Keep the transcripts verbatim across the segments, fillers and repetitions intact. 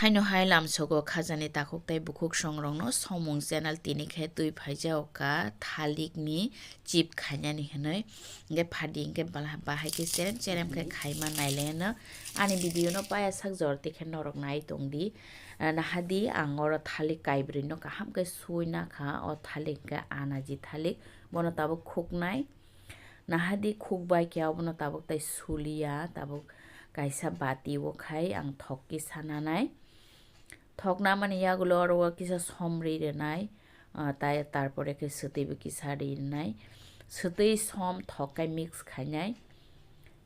Haino hai lamsogo khajani takhuk tei bukhuk songrokno Somung channel tini khe twi phaijao ka thalikni chip khainani hwnwi. Hwnkhe phadi hwnkhe bala-, bahai khe cherem cherem khe khaima nailaino. Ani video no paya sak jor tikhe norok nai tongdi. Ah, nahadi ang oro thalik kaibrwi no kaham khe sui nakha, o thalik hwnkhe anaji thalik, bono tabuk khuknai. Nahadi khukbai khe obono tabuk tai suliya, tabuk kaisa bati o khai ang thokki sananai. Thokna mani yagulo oro o kisa som ri rwnai, ah, tai tarpore khe swtwi bo kisa ri rwnai. Swtwi som thok khai mix khainai.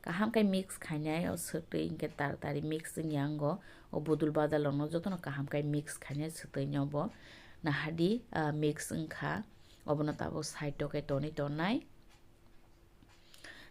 Kaham khai mix khainai, o swtwi hwnkhe taratari mix wngya wngo. O budul badal rokno jotono kaham khai mix khainai swtwi no bo. Nahadi, ah, mix wngkha. Obono tabuk side o khe tonwi tonnai.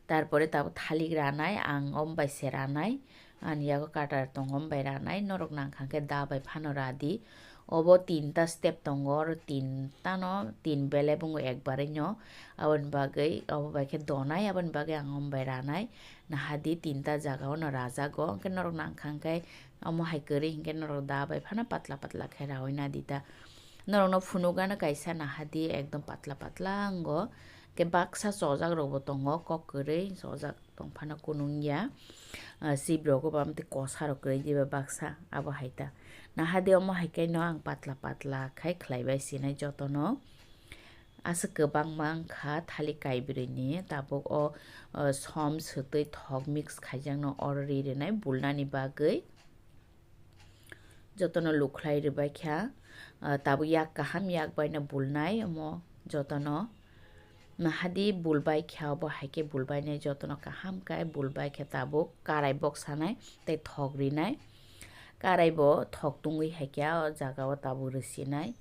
Tarpore tabuk thalik ranai, ang om bai se ranai, ani yago cutter tongo, om bai ranai, norok nang kha khe da bai phano radi. Obo tinta step tongo, oro tinta no tin belep wngo ekbarai no, aboni bagwi obo bai khe donai, aboni bagwi ang om bai ranai. Nahadi tinta jaga o no rajago, hwnkhe norok nang kha khe omo hai kwrwi hwnkhe norok da bai phano patla patla khe rawi nadi ta. Norokno phunukgano kaisa nahadi ekdom patla patla wngo. Khe baksa chojak rokbo tongo, kok kwrwi chojak tongphano kunung ya. Ah, chibrokgo bamtwi kosa rok kwrwi diba baksa abo hai ta. Nahadi omo hai khe no ang patla patla khai khlai bai sinai jotono. Aswk kwbangma wngkha thalik kaibrwini, tabuk o, o, som swtwi thok mix khaijakno oro ri rwnai bulnani bagwi. Jotono lukhlai rwbaikha, ah, tabuk yak kaham yak baino bulnai omo jotono. Nahadi bulbaikha, obo hai khe bulbainai jotono kaham khe bulbaikha, tabuk karai boksanai tei thok rinai. Karai bo thok tungwi hai khe o jaga o tabuk rwsinai.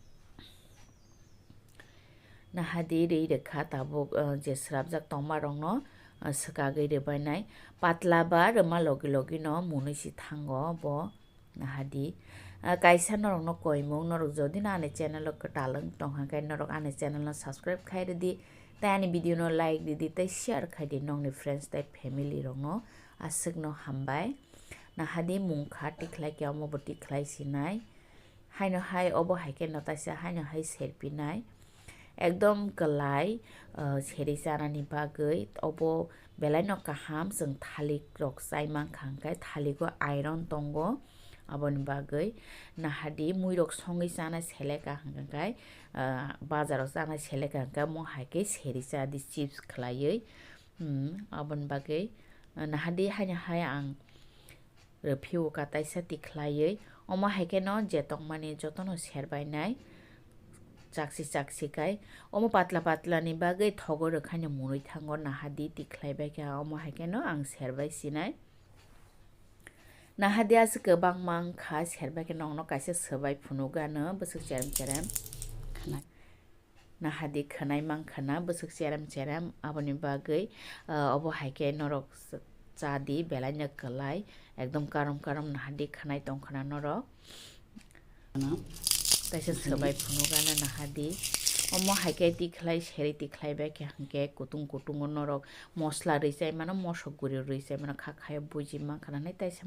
Nahadi ri rwkha tabuk, ah, je swrapjak tongma rokno, ah, swkagwi rwbainai. Patla ba rwma logi logi no munui si thango bo nahadi. Ah, kaisa norokno koimung, norok jodi no ani channel o kwtal wng tongkha khe norok ani channel no subscribe khai rwdi, tei ani video no like rwdi, tei share khai di nokni friends tei family rokno. Aswkno hambai. Nahadi mungkha tikhlai khe omo bo tikhlai sinai. Haino hai obo hai khe no taisa haino hai serpinai. Ekdom kwlai, ah, seri chanani bagwi obo belaino kaham, chwng thalik rok chai mankha hwnkhe thaligo iron tongo, aboni bagwi nahadi muirok songwi chana seleka hwnkhe, ah, bazaro chana seleka hwnkhe omo hai khe seri chadi chips khwlaiwi, hmm, aboni bagwi, ah, nahadi haino hai ang rwphio ka taisa tikhlaiwi. Omo hai kheno je tongmani jotono serbainai chaksi chaksi khai. Omo patla patla ni bagwi thogo rwkhaino munui thango nahadi tikhlaibai kha. Omo hai kheno ang serbai sinai. Nahadi aswk kwbangma wngkha serbai khe nokno kaisa swbai phunukgano bwswk cherem cherem. Nahadi khwnai mankha na bwswk cherem cherem, aboni bagwi, ah, obo hai khe norok cha di, belaino kwlai, ekdom karom karom nahadi khwnai tongkha na norok. Ano. Taisa swbai phunukgana nahadi. Omo hai khe tikhlai seri tikhlai bai khe hwnkhe kutung kutungo norok mosla rwi chai mano, mosok guri rwi chai mano, kha khayo buji mankha na nai taisa.